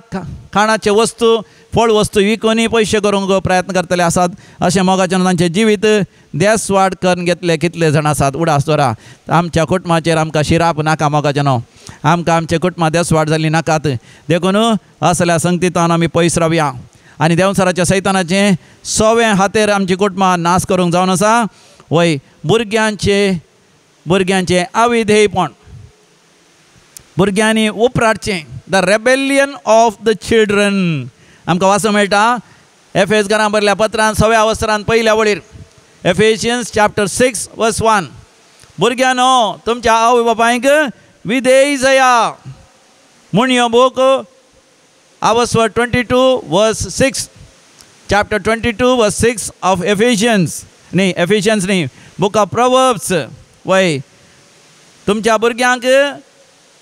खाणाचे वस्तू, फळ वस्तू विकूनय पयशे करूंक प्रयत्न करतले आसात. अशें मोगाच्यान तांचें जिवीत देसवाड करून घेतले कितले जाण आसात. उडास दवरा, आमच्या कुटुंबाचेर आमकां शिराप नाका मोगाचें न्हू, आमकां आमच्या कुटुंबां देसवाड जाल्ली नाकात. देखून असल्या संगतींत आमी पयस रावया आनी देंवसराच्या सैतानाचें 6वें हातेर आमची कुटुंबां नाश करूंक जावन आसा. वय, भुरग्यांचें अविधेयपण, भुरग्यांनी उपराटचें, the rebellion of the children. आमकां वाचूंक मेळटा एफेस घरां बरयल्या पत्रान 6व्या वसरान 1ल्या वळीर, एफेशियन्स चॅप्टर 6 वर्स 1, भुरग्यांनो तुमच्या आवय बापायक विधेय जया. म्हणयो बूक आवस्वर 22 वर्स 6, चॅप्टर 22 वर्स 6 ऑफ एफेशियन्स न्ही, एफेशियन्स न्ही, बूक ऑफ प्रोवर्ब्स. वय, तुमच्या भुरग्यांक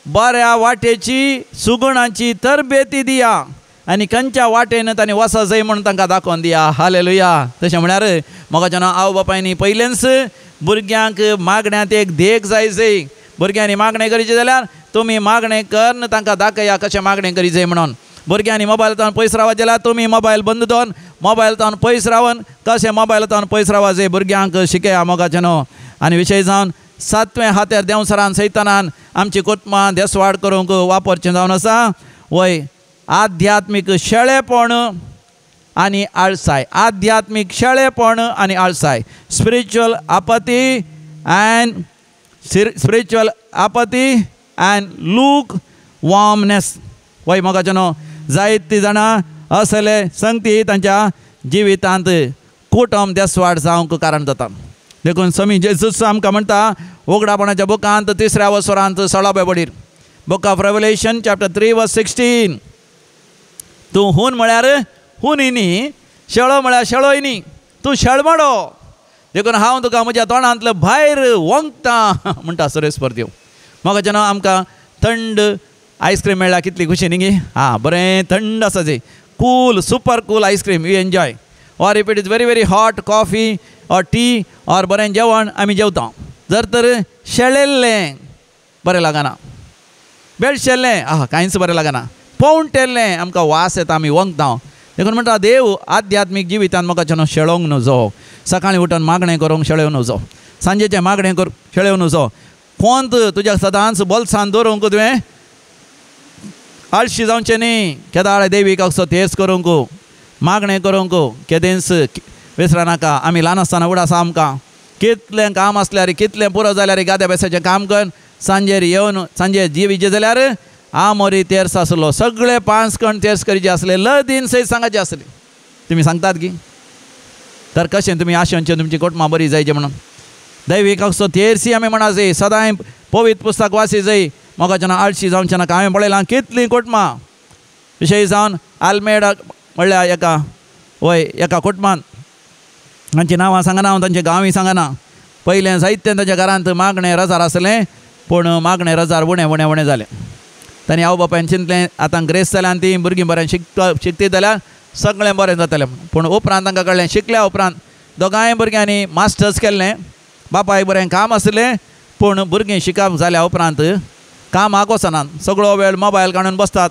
बऱ्या वाटेची सुगुणांची तरबेती दिया आनी खंयच्या वाटेन तांणी वचो जाय म्हूण तांकां दाखोवन दिया. हालेलुया. तशें म्हळ्यार मोगाच्यान आवय बापायनी पयलेंच भुरग्यांक मागण्यांत एक देख जाय जाय. भुरग्यांनी मागणें करीचें जाल्यार तुमी मागणें करून तांकां दाखया कशें मागणें करी जाय म्हणून. भुरग्यांनी मोबायलांतल्यान पयस रावत जाल्यार तुमी मोबायल बंद दवरून मोबायलांतल्यान पयस रावन कशें मोबायलांतल्यान पयस रावत जाय भुरग्यांक शिकया मोगाचें न्हू. आनी विशय जावन 7वें हातेर देंवसरान सैतानान आमची कुटुंबां देसवाड करूंक वापरचें जावन आसा. वय, आध्यात्मीक शेळेपण आनी आळसाय, आध्यात्मीक शेळेपण आनी आळसाय, spiritual apathy and spiritual apathy and lukewarmness. वय मोगाचें न्हू, जायतीं जाणां असले संगती तांच्या जिवितांत कुटुंब देसवाड जावंक कारण जाता. देखून समी जेजूस आमकां म्हणटा उगडापणाच्या बुकांत 3ऱ्या वसरांत 16व्या वडीर, book of Revelation chapter 3 verse 16, तूं हून म्हळ्यार हूनय न्ही, शेळो म्हळ्यार शेळोय न्ही, तूं शेळमाडो, देखून हांव तुका म्हज्या तोंडांतलो भायर वोंकता म्हणटा सर्वेस्पर देव. मोगाचें न्हू आमकां थंड आयस्क्रीम मेळ्ळ्या कितली खुशी न्ही गे. आं बरें थंड आसा जें, cool, super cool ice cream you enjoy. Or if it is very very hot coffee or tea or बरें जेवण आमी जेवता. जर तर शेळेल्लें बरें लागना, बेळशेल्लें आहा कांयच बरें लागना, पोवंटेल्लें आमकां वास येता, आमी वंकता. देखून म्हणटा देव आध्यात्मीक जिवितान म्हाका न्हू शेळोवंक न्हजो. सकाळीं उठून मागणें करूंक शेळोवंक न्हजो, सांजेचें मागणें करूंक शेळोवंक न्हजो. कोंत तुज्या सदांच बोल्सान दवरूंक तुवें आळशी जावचें न्ही. केदाळ देवीक असो तेज करूंक मागणें करूंक केदेंच विसरा नाका. आमी ल्हान आसतना उड आसा आमकां कितलें काम आसल्यार कितलें पुरो जाल्यार गाद्या बेसाचें काम कर सांजेर येवन सांजे जिवीचे जाल्यार आमोरी तेर्स आसलो, सगळे 5 कण तेर्स करीचे आसले, लदीन सयत सांगाचे आसले. तुमी सांगतात की तर कशें तुमी आशेवचें तुमची कोटमां बरी जायची म्हणून. दैवीक असो तेर्सी आमी म्हणा जाय, सदांय पवित्र पुस्तक वाची जाय. मोगाचें ना आळशी जावचें नाका. हांवें पळयलां कितलीं कोटमां विशय जावन आल्मेडा म्हणल्यार एका वय एका कोटमान, तांचीं नांवां सांगना हांव, तांचें गांवूय सांगना. पयलें जायतें तांच्या घरांत मागणें रजार आसलें, पूण मागणें रजार उणें उणें उणें जालें. तांणी आवय बापायन चिंतलें आतां ग्रेस जाल्यार आनी तीं भुरगीं बरें शिकती जाल्यार सगळें बरें जातलें. पूण उपरांत तांकां कळ्ळें शिकल्या उपरांत दोगांय भुरग्यांनी मास्टर्स केल्लें, बापायक बरें काम आसलें, पूण भुरगीं शिकप जाल्या उपरांत कामाक वचनात, सगळो वेळ मोबायल काडून बसतात.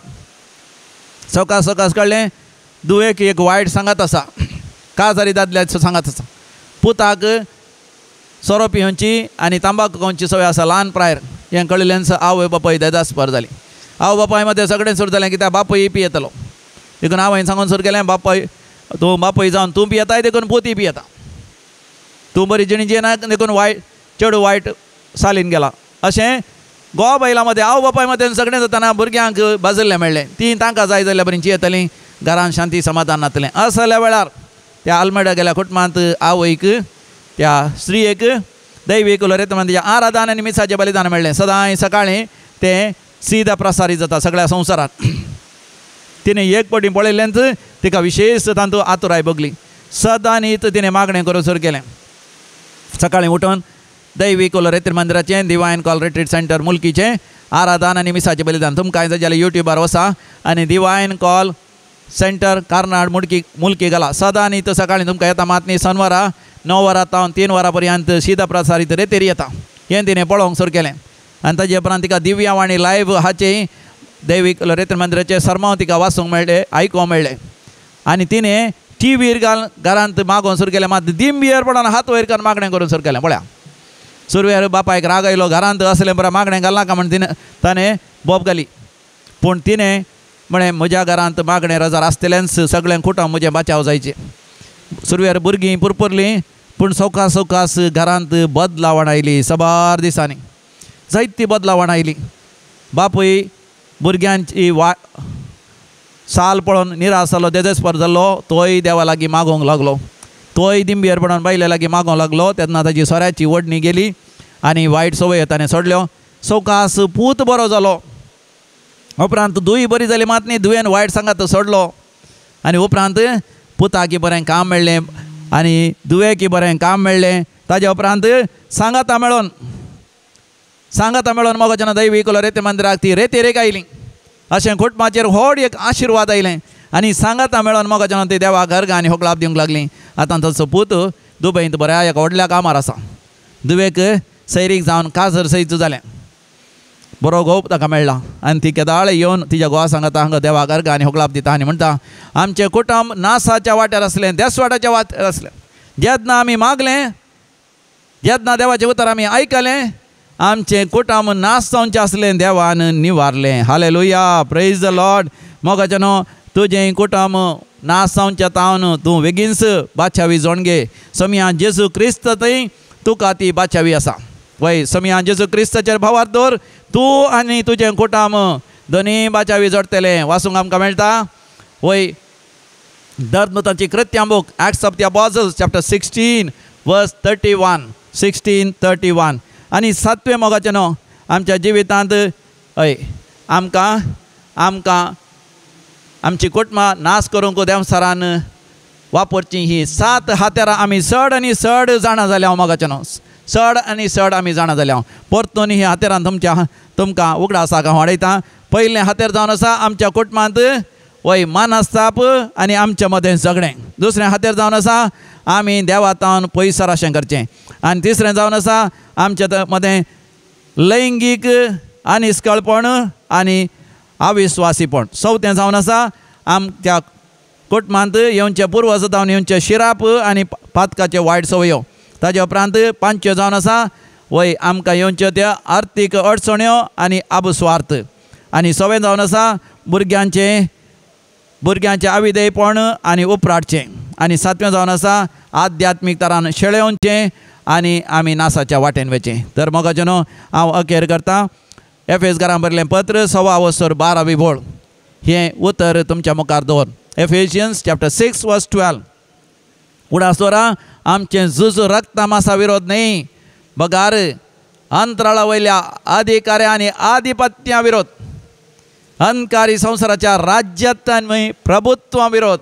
सवकास सवकास कळ्ळें दुवेक एक वायट सांगात आसा, काजारी दादल्याचो सांगात आसा. पुताक सोरो पिवची आनी तांबाकू खावची सवय आसा ल्हान प्रायर. हें कळिल्ल्यान आवय बापाय देदास्पर जाली. आवय बापाय मदें सगळें सुरू जालें कित्याक बापूय पियेतलो, देखून आवयन सांगून सुरू केलें बापाय तूं बापूय जावन तूं पियेताय देखून पोती पियेता, तूं बरी जिणी जियेना देखून वायट चेडूं वायट सालीन गेला. अशें गोवा बायलां मदें आवय बापाय मदें सगळें जातना भुरग्यांक बाजल्लें मेळ्ळें, तीं तांकां जाय जाल्ल्या बरीं जियेतलीं, घरान शांती समाधान नातलें. असल्या वेळार त्या आल्मेडा गेल्या कुटुंबांत आवयक त्या स्त्रियेक दैवीक लोरेत मंदिच्या आराधन आनी मिसाचें बलिदान मेळ्ळें. सदांय सकाळीं तें सीधा प्रसारीत जाता सगळ्या संवसारांत. तिणें एक पटी पळयल्ल्यान तिका विशेश तातूंत आतुराय भोगली. सदांनीच तिणें मागणें करूंक सुरू केलें. सकाळीं उठून दैवीक लोरेत मंदिराचें डिवायन कॉल रिट्रीट सेंटर मुलकीचें आराधन आनी मिसाचें बलिदान तुमकां जाय जाल्यार युट्यूबार वसा आनी डिवायन कॉल सेंटर कार्नाड मुडकी मुलकी घाला. सदांनी तो सकाळीं तुमकां येता मात न्ही सनवारा 9 वरां तावन 3 वरां पर्यंत शीत प्रसारीत रेतेर येता. हें तिणें पळोवंक सुरू केलें आनी ताजे उपरांत तिका दिव्यावाणी लायव्ह हाचें दैवीक लोरेत मंदिराचें सरमांव तिका वाचूंक मेळ्ळें, आयकूंक मेळ्ळें. आनी तिणें टिवीर घाल घरांत मागोवंक सुरू केलें, मात दिंबियर पडोन हात वयर करून मागणें करूंक सुरू केलें. पळया सुरवेर बापायक राग आयलो, घरांत असलें बरें मागणें घालनाका म्हण तिणें ताणें बोब घाली. पूण तिणें म्हळें म्हज्या घरांत मागणें रजार आसतलेंच, सगळें कुटुंब म्हजें बाचाव जायचें. सुरवेर भुरगीं पुरपुरलीं, पूण सवकास सवकास घरांत बदलावण आयली. साबार दिसांनी जायती बदलावण आयली. बापूय भुरग्यांची वा साल पळोवन निराश जालो, तेजस्पर जालो, तोय देवा लागीं मागोवंक लागलो, तोय दिंबियर पडोवन बायले लागीं मागोवंक लागलो. तेन्ना ताजी सोऱ्याची ओडणी गेली आनी वायट संवय ताणें सोडल्यो. सवकास पूत बरो जालो. उपरांत दुय बरी जाली मात न्ही, दुयेन वायट सांगात सोडलो आनी उपरांत पुताकी बरें काम मेळ्ळें आनी दुवेकी बरें काम मेळ्ळें. ताज्या उपरांत सांगाता मेळोन सांगाता मेळोन मोगाचें जेन्ना दैवीक लोरेत मंदिराक ती रेतेरेक आयली. अशें कुटुंबाचेर व्हड एक आशिर्वाद आयलें आनी सांगाता मेळोन मोगाचें जेन्ना ती देवाक घरगा आनी होगळाप दिवंक लागली. आतां ताचो पूत दुबयंत बऱ्या एका व्हडल्या कामार आसा. दुवेक सैरीक जावन काजर सयत जालें, बरो घोव ताका मेळ्ळा आनी ती केदाळ येवन तिच्या घोवा सांगता हांगा देवाक अर्घ आनी होगळाप दिता आनी म्हणटा आमचें कुटुंब नासाच्या वाट्यार आसलें, देसवाट्याच्या वाट्यार आसलें. जेन्ना आमी मागलें, जेन्ना देवाचें उतर आमी आयकलें, आमचें कुटुंब नास जावचें आसलें, देवान निवारलें. हालेलुया, प्रेज the Lord. मोगाचें न्हू तुजें कुटुंब नास जावचें तावन तूं बेगीनच बादशावी जोण घे. समिया जेजू क्रिस्त थंय तुका ती बादशावी आसा. वय समिया जेजू क्रिस्ताचेर भावार दवर, तूं आनी तुजें कुटुंब दोनी बाचावी जोडटलें. वाचूंक आमकां मेळटा वय धर्मताची कृत्यां book, Acts of the Apostles chapter 16 verse 31, 16:31. आनी सातवें मोगाचें न्हू आमच्या जिवितांत हय आमकां आमकां आमची कुटुंबां नाश करूंक देंवचारान वापरची ही 7 हातेरां आमी चड आनी चड जाणा जाल्या मोगाच्यानो, चड आनी चड आमी जाणा जाल्या। परतून ही हातेरां तुमकां उगडासाक हांव वाडयतां। पयलें हातेर जावन आसा आमच्या कुटुंबांत वय मानस्ताप आनी आमच्या मदें झगडें। दुसरें हातेर जावन आसा आमी देवातावन पयसर अशें करचें। आनी तिसरें जावन आसा आमच्या मदें लैंगीक आनिस्कळपण आनी अविस्वासीपण। चवथें जावन आसा आमच्या कुटुंबांत येवचे पुर्वज जावन येवचे शिराप आनी पातकाचे वायट संवयो। ताजे उपरांत पांचव्यो जावन आसा वय आमकां येवच्यो त्यो आर्थीक अडचण्यो आनी आबस्वार्थ। आनी सवें जावन आसा भुरग्यांचें अविधेयपण आनी उपराटचें। आनी सातवें जावन आसा आध्यात्मीक तरान शेळेवचें आनी आमी नासाच्या वाटेन वचें। तर मोगाचें न्हू हांव अखेर करतां। एफेसकारांक बरयलें पत्र 6 12 वळ हें उतर तुमच्या मुखार दवर। एफेशियन्स चॅप्टर 6 वर्स 12। उडास दवरा आमचें झुज रक्तमासा विरोध न्हय बगार अंतराळा वयल्या अधिकाऱ्या आनी आधिपत्या विरोध, अंधकारी संवसाराच्या राज्यान प्रभुत्वा विरोध।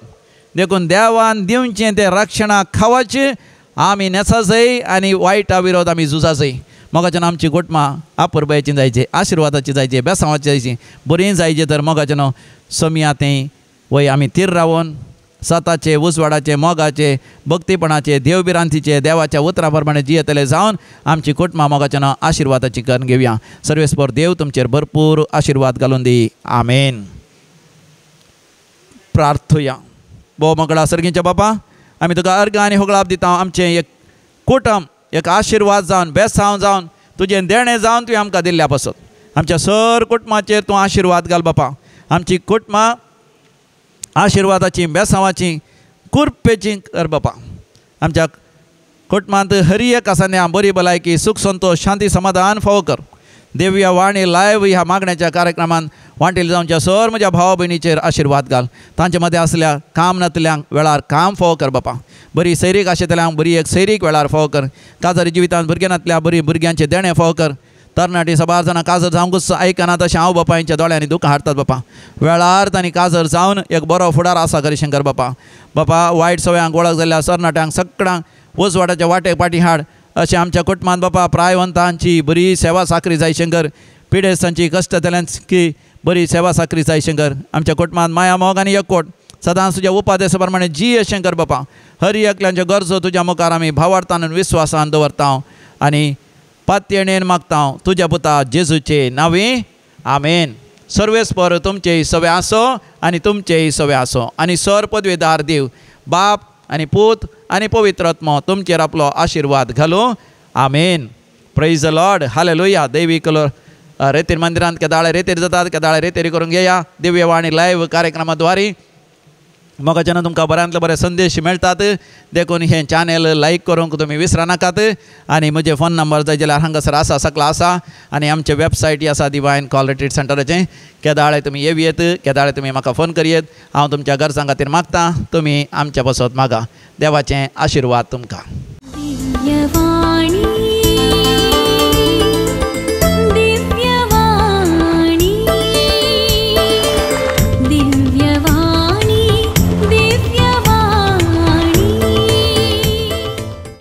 देखून देवान दिवचें तें रक्षणा खावचें आमी नेसाजय आनी वायटा विरोध आमी झुजाजय। मोगाच्यान आमची कुटुंबां आपुरबायेची जायची, आशिर्वादाची जायची, बेसांवाची जायची, बरीं जायची। तर मोगाच्यान सोमया तें वय आमी तीर रावन सताचे उजवाडाचे मोगाचे भक्तीपणाचे देवभिरांतीचे देवाच्या उतरा प्रमाणे जियेतले जावन आमची कुटुंबां मोगाच्यान आशिर्वादाची करून घेवया। सर्वेस्पर देव तुमचेर भरपूर आशिर्वाद घालून दी। आमेन। प्रार्थुया। भोव मोगळा सर्गीच्या बापा, आमी तुका अर्घ आनी होगळाप दिता। आमचें एक कुटुंब एक आशिर्वाद जावन बेसांव जावन तुजें देणें जावन तुवें आमकां दिल्ल्या पासत आमच्या सर कुटुंबाचेर तूं आशिर्वाद घाल बापा। आमची कुटुंबां आशिर्वादाची बेसांवाची कुरपेची कर बापा। आमच्या कुटुंबांत हरी एक आसना बरी भलायकी सुख संतोष शांती समाधान फावो कर। देवया वाणी लायव ह्या मागण्याच्या कार्यक्रमांत वांटेल जावच्या सर म्हज्या भावा भयणीचेर आशिर्वाद घाल। तांचे मदें आसल्या काम नातल्यांक वेळार काम फावो कर बापा। बरी सैरीक आशिल्ल्यांक बरी एक सैरीक वेळार फावो कर। काजारी जिवितांत भुरगें नातल्या बरी भुरग्यांचें देणें फावो कर। तरणाटी सबार जाणां काजर जावंकूच आयकना तशें हांव बापायच्या दोळ्यांनी दुकां हाडटात बापा। वेळार तांणी काजर जावन एक बरो फुडार आसा करी शंकर बापा। बापा वायट सवयांक वळख जाल्ल्या तरणाट्यांक सगळ्यांक उजवाडाच्या वाटेक पाटी हाड। अशें आमच्या कुटुंबांत बापा प्रायवंतांची बरी सेवा साकरी जाय शंकर, पिडेस्तांची कश्टतल्यांची बरी सेवा साकरी जाय शंकर। आमच्या कुटुंबांत माया मोग आनी एकवट सदांच तुज्या उपादेसा प्रमाणे जी शंकर बापा। हर एकल्यांच्यो गरजो तुज्या मुखार आमी भावार्थान आनी विस्वासान दवरता आनी पातयेणेन मागता तुज्या पुता जेजूचे नांवे आमेन। सर्वेस्पर तुमचेय सवे आसो आनी तुमचेय सवे आसो आनी सर पदवेदार देव बाप आनी पूत आनी पवित्र आत्मो तुमचेर आपलो आशिर्वाद घालूं। Amen. Praise the Lord. Hallelujah. देवी कलर रेतीर मंदिरांत केदाळे रेतीर जातात केदाळे रेतेरी करूंक घेया। दिव्य वाणी लायव्ह कार्यक्रमाद्वारे मोगाच्यान तुमकां बऱ्यांतले बरे संदेश मेळटात। देखून हें चॅनल लायक करूंक तुमी विसरनाकात। आनी म्हजे फोन नंबर जाय जाल्यार हांगासर आसा सकला आसा आनी आमचे वेबसायटी आसा डिवायन कॉल रिट्रीट सेंटराचें। केदाळे तुमी येवयेत, केदाळे तुमी म्हाका फोन करयेत। हांव तुमच्या गरजां खातीर मागता, तुमी आमच्या पासत मागा। देवाचें आशिर्वाद तुमकां।